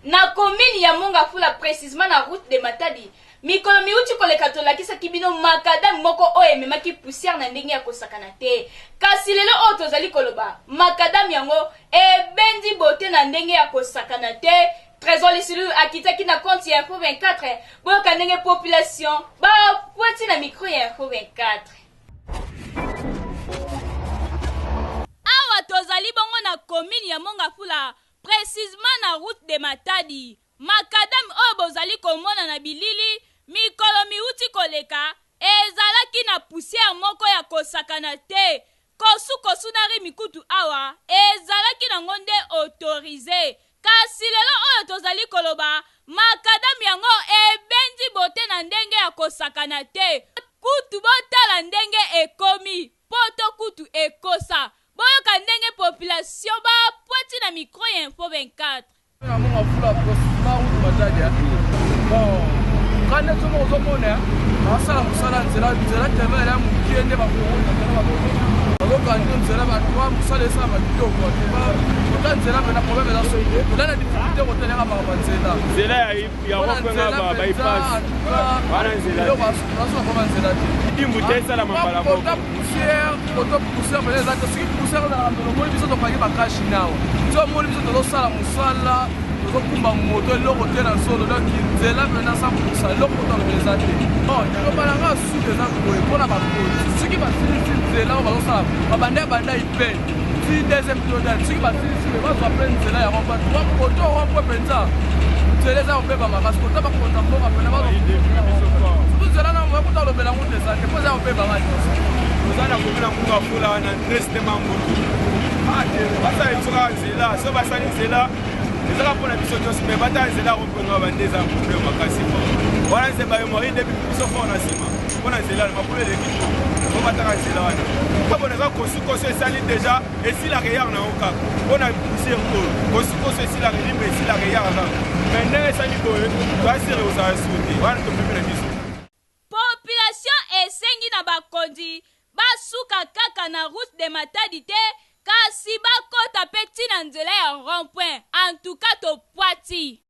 Na commune ya Mont-Ngafula precisement na route de Matadi, mikolo miwuti koleka tolakisaki bino macadam moko oyo ememaki poussière na ndenge ya kosakana te. Kasi lelo oyo tozali koloba, macadam yango ebendi beaute na ndenge ya kosakana te. Tresor Lisululu akitaki na compte ya Info 24, boyoka ndenge population bapwati na micro ya Info 24. Awa tozali bongo na commune ya Mont-Ngafula Precisement na route de Matadi, macadam oyo bozali komona na bilili, mikolo miwuti koleka, ezalaki na poussière moko ya kosakana te. Kosu kosu na rimi kutu awa ezalaki nango nde autorise. Kasi lelo oyo tozali koloba, macadam yango ebendi beaute na ndenge ya kosakana te. Kutu botala ndenge ekomi, poto kutu ekosa. Boyoka ndenge population ba pwati na micro ya info 24. Na monga fula precisement route Matadi. Bon, quand nde soki ozomona basala mosala nzela nzela tellement ya mokie nde bakoona nzela bazokandi nzela bato mosala esalama kitoko ota nzela mpena problème eza soki oza na difficulté koteleka makambo ya nzela nzela ya rond-point bypass wana nzela azokoma nzela te dimbu te esalama mbala moko poussière koto poussière mpenza eza te soki poussière ezalaka mbele omoni biso tokangi bakashi nawa ti omoni biso tozosala mosala tozokumba moto eloko te na zolo donc nzela mpenza sa kusa eloko moto alobela eza te bon liloba na nga suki eza boye mpo na bakonzi soki basilisi nzela oyo bazosala babanda ya banda ipe ti deuxième dodal soki basilisi me bazwa mpe nzela ya rompoint koto rompoint mpenza nzela eza kobeba makasi kota bakonza mboka mpena surtout nzela na moya kuta olobela yango te eza te mpo eza kobeba nga nyonso. Toza na komi na munga fula na tres de mambutu basala biso kaka nzela so basali nzela ezaka mpona biso nyonso me batala nzela rompeno bande eza problème makasi wana nze bayomori nde biso fort na nsima mpona nzela na makolo eleki po bataka nzela wana kabona eza kosukoso esali deja esilaka eyaka na yango kaka mpo na poussière oyo kosukoso esilaka elimba esilaka eyaka kaka me ndenge esali boye toasire kozala sur te wana tomemi na biso. Population esengi na bakonzi basuka kaka na route de Matadi te kasi bakota pe ti na nzela ya rond point en tout cas topwati.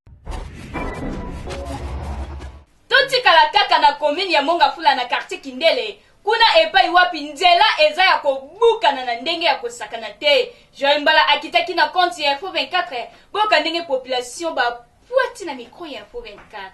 Totikala kaka na commune ya Mont-Ngafula na quartier Kindele, kuna epai wapi nzela eza ya kobukana na ndenge ya kosakana te. Joël Mbala akitaki na compte ya Info 24, boyoka ndenge population ba pwati na micro ya Info 24.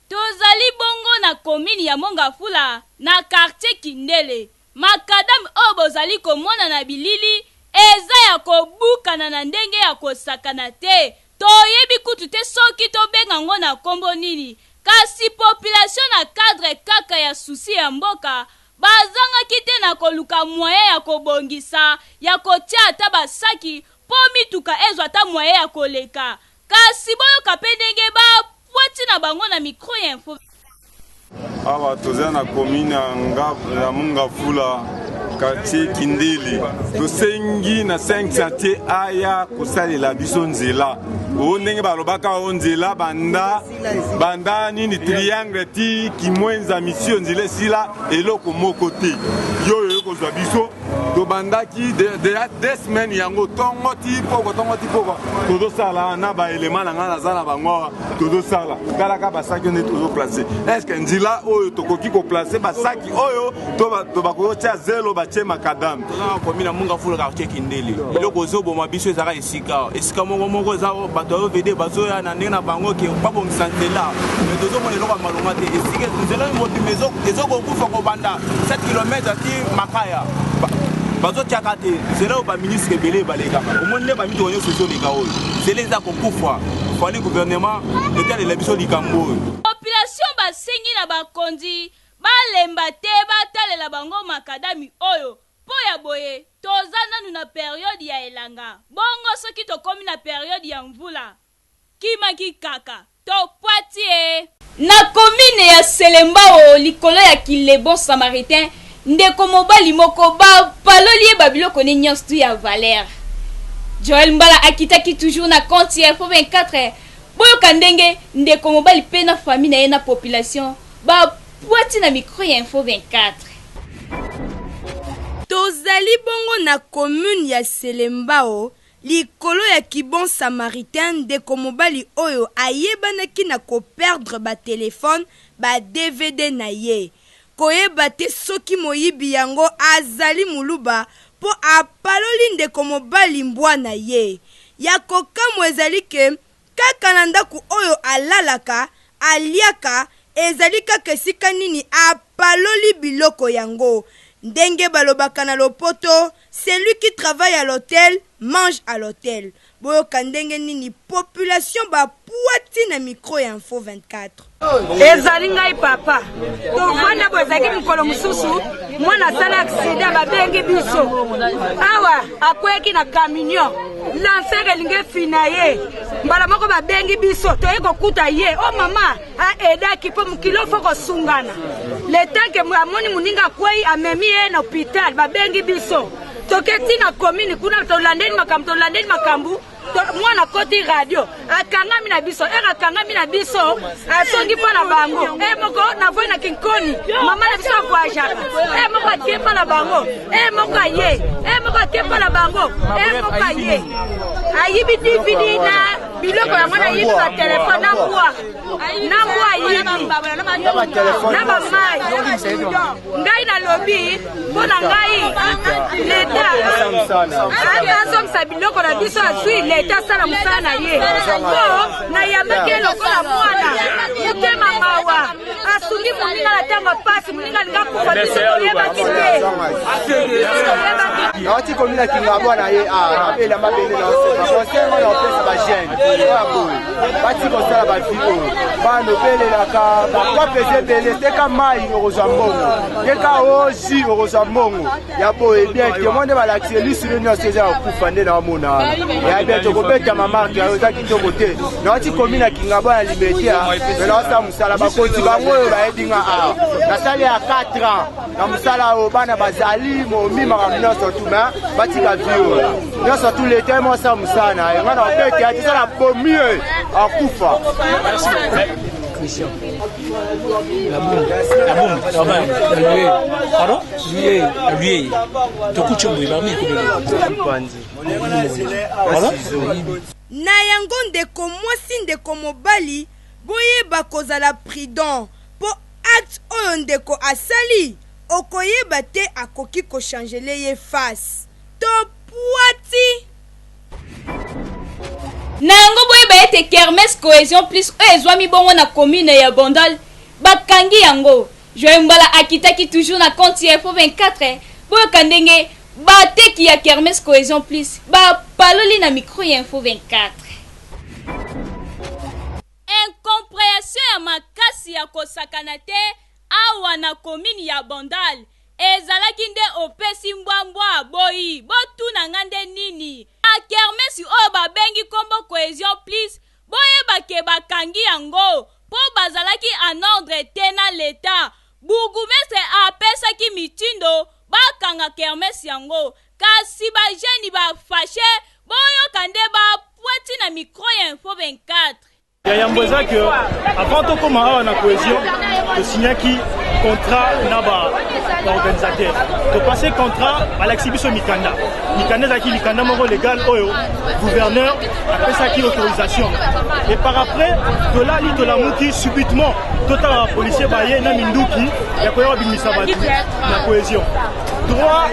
Tozali bongo na commune ya Mont-Ngafula na quartier Kindele. Macadam oyo bozali komona na bilili eza ya kobukana na ndenge ya kosakana te, toyebi kutu te soki tobenga ngo na kombo nini, kasi population na cadre kaka ya souci ya mboka, bazangaki te na koluka moyen ya kobongisa, ya kotia ata ba saki po mituka ezwa ata moyen ya koleka. Kasi boyoka pe ndenge ba pwati na bango na micro ya info. Awa toza na commune ya Mongafula quartier Kindele. Tosengi na 5 chantier aya kosalela biso nzela o ndenge balobaka o nzela banda banda nini triangle ti Kimwenza misio nzela esila eloko moko te yo oyo kozwa biso tobandaki deja deux semaines yango tongo ti pokwa tongo ti pokwa tozosala na baelema na ngai naza na bango awa tozosala talaka basaki nde tozoplace estce nzela oyo tokoki koplace basaki oyo to bakoki kotia zelo batie makadame komi na munga fula quartier kindele eloko ozoboma biso ezalaka esika esika moko moko eza bato ya ovd bazoya na ndenge na bango ke babongisa nzela me tozomona eloko ya malonga te esika nzela mobimba ezokokufa kobanda 7 km ti makaya bazotiaka te nzela oyo baministre ebele balekaka omoni nde bamituka nyonso ezoleka oyo nzela eza kokufa fali gouvernement etalela biso likambo oyo. Population basengi na bakonzi balemba te batalela bango makadami oyo mpo ya boye toza nanu na periode ya elanga bongo soki tokomi na periode ya mvula Kima ki kaka to pwati ee. Na commune ya Selembao likolo ya ki le bon samaritain ndeko mobali moko ba paloli ye ba biloko ne nionso tout ya valeur. Joël Mbala akitaki toujours na compte ya info 24 boyoka ndenge ndeko mobali pe na famille na ye na population ba pwati na micro ya info 24. Tozali bongo na commune ya Selembao. Likolo ya ki bon samaritain, ndeko mobali oyo ayebanaki na ko perdre ba telephones, ba dvd na ye. Koyeba te soki moyibi yango azali muluba mpo apaloli ndeko mobali mbwa na ye. Ya kokamwa ezali que kaka na ndako oyo alalaka, aliaka, ezali kaka esika nini apaloli biloko yango. Ndenge balobaka na lopoto, celui qui travaille à l'hotel mange à l'hotel. Boyoka ndenge nini population ba puati na micro ya Info 24. Ezali ngai papa, tovanda boye, ezalaki mokolo mosusu mwana asala aksida, babengi biso awa, akweyaki na camion lancer elingi efina ye mbala moko, babengi biso toye kokuta ye o oh, mama aedaki mpo mokili fo kosungana le temps ke amoni moninga akwei amemi ye na hôpital, babengi biso toke ti na commune kuna, tolandeli makambo, tolandeli makambo, mwana akoti radio, akangami na biso ere, akangami na biso, azongi mpo na bango e moko navoi na Kinkoni, mama na biso avoyageaka e moko atie mpo na bango e moko aye e moko atie mpo na bango e moko aye ayibi DVD na biloko yango, nayibi batelefone na mbwa, na mbwa ayibi na bamai. Ngai nalobi mpo na ngai, leta azongisa biloko na biso azwi. Leta asala mosala na ye mpo nayambaki ye lokola mwana, motema mawa, asungi moninga na ntango mpasi, moninga alinga kufa, biso toyebaki te, biso toyebaki. Nawati komi na Kingabwa na ye elamba bele na conseil ngo na opesa bajeune oyo ya boye bati kosala bavi oyo bana obelelaka bakope eza ebele. Teka mai okozwa mbongo, teka oji okozwa mbongo ya boye bien te. Mo nde balakisi elisilo nyonso eza ya kokufa nde naomona wana ya bien. Tokobetama marke yayo eza kitoko te. Nawati komi na Kingabwa na Limete me naosala mosala. Bakonzi bango oyo bayebi nga awa, nasali ya 4 ans na mosala oyo. Bana bazali momi makambo nyonso tu me batika vi oyo nyonso tu. Leta ye mosala mosala na ye, nga na obete ya tisala bomi ye akufa. Christian. La bombe. La bombe. Pardon? Lui, lui. Tokucho boye bami Pardon? Na yango, ndeko mwasi, ndeko mobali, boyeba kozala prudent mpo acte oyo ndeko asali, okoyeba te akoki kochangele ye face to pwati. Na yango boyeba ete kermesse Cohesion Plus oyo ezwami bongo na commune ya Bandal, bakangi yango. Joyeux Mbala akitaki toujours na compte ya Info 24. Boyoka ndenge bateki ya kermesse Cohesion Plus bapaloli na micro ya Info 24. Incomprehension ya makasi ya kosakana te awa na commune ya Bandal ezalaki nde opesi mbwa mbwa aboyi. Botuna nga nde nini na kermesse oyo babengi kombo Cohesion Plus? Boyeba ke bakangi yango mpo bazalaki en ordre te na l'Etat. Bourgoumestre apesaki mitindo bakanga kermesse yango, kasi ba jeunes ba faches. Boyoka nde bapwati na micro ya Info 24. Ya yambo eza ke avant tokóma awa na Cohésion, tosignaki contrat na baorganisateur, topase contrat, balakisi biso mikanda. Mikanda ezalaki mikanda moko légal oyo gouverneur apesaki autorisation. Et par après tolali, tolamuki, subitement totala bapolicier baye na minduki ya koya babimisa bato na Cohésion. Droit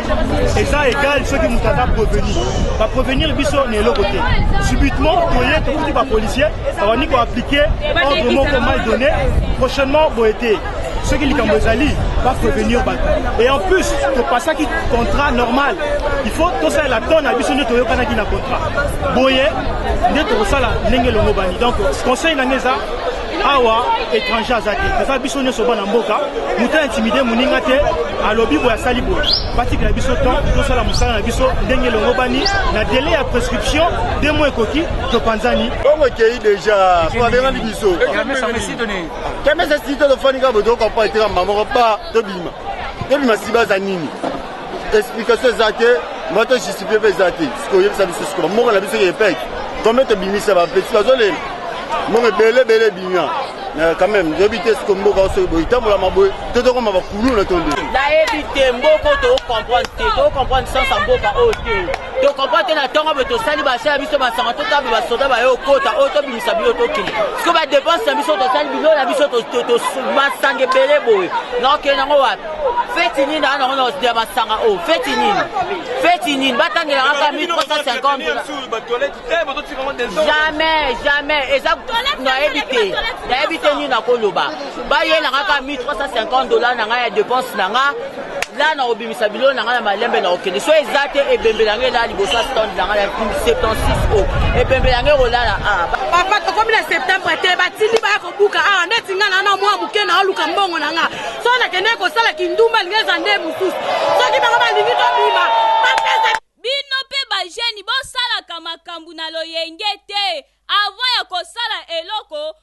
eza égal, soki moto aza prévenu, baprévenir biso na eloko te. Subitement toye, tokuti bapolicier babandi koappliquer ordre moko mal donné. Prochainement boye te, soki likambo ezali, baprévenir bato. Et en plus topasaki contrat normal, il faut tosalela temps na biso nde toyokanaki na contrat boye nde tokosala ndenge elongo bani. Donc conseil na nge eza awa, étranger aza te, toza biso nyonso bana mboka. Moto intimide moninga te, alobi boye, asali boye, batikela biso temps tosala mosala na biso ndenge elongo bani na délai ya prescription 2 mois ekoki, topanzani. Bongo ekei déjà po babengani biso kermesse esili. Tofandi kaka boye, tocomprendre te. Kamba moko ba tobima, tobima si baza nini? Explication eza te, mwa to justifie mpe eza te. Sikoyo oyebisa biso sikoyo moko na biso epeke combien tobimisa? Bapeti bazolela, mbongo ebele ebele ebimia. Mais quand même, toyebi te soki mboka oyo soki boye etambolama boye to tokoma bakuluna to nde. Nayebi te mboka oyo tocomprendre te, tocomprendre sens ya mboka oyo te, tocomprendre te. Na ntongo boye tosali basha ya biso masanga, totabe basoda baye okota oyo, tobimisa bilo, tokende sikoyo badepense na biso, tosali bilo na biso masanga ebele boye, nakokende nango wapi? Feti nini naa nango ya masanga oyo? Feti nini? Feti nini? Batangelaka kaka 1350. Jamais, jamais. Eza nayebi te, nayebi te nini nakoloba. Bayelanga kaka 1350 $ na ngai ya dépense na nga la, na kobimisa biloko na ngai na malembe na kokende. So eza te, ebembe na ngai elala liboso ya stand na ngai na 76 o, ebembe na ngai ekolala a. Papa, tokomi na septembre te, batindi baya kobuka awa. Neti nga na mwa moke na oluka mbongo na nga, so nakende kosala kindumba, lingi eza nde mosusu. Soki bango balingi tobima, bapesa. Bino mpe bajeunes, bosalaka makambo na loyenge te. Avant ya kosala eloko.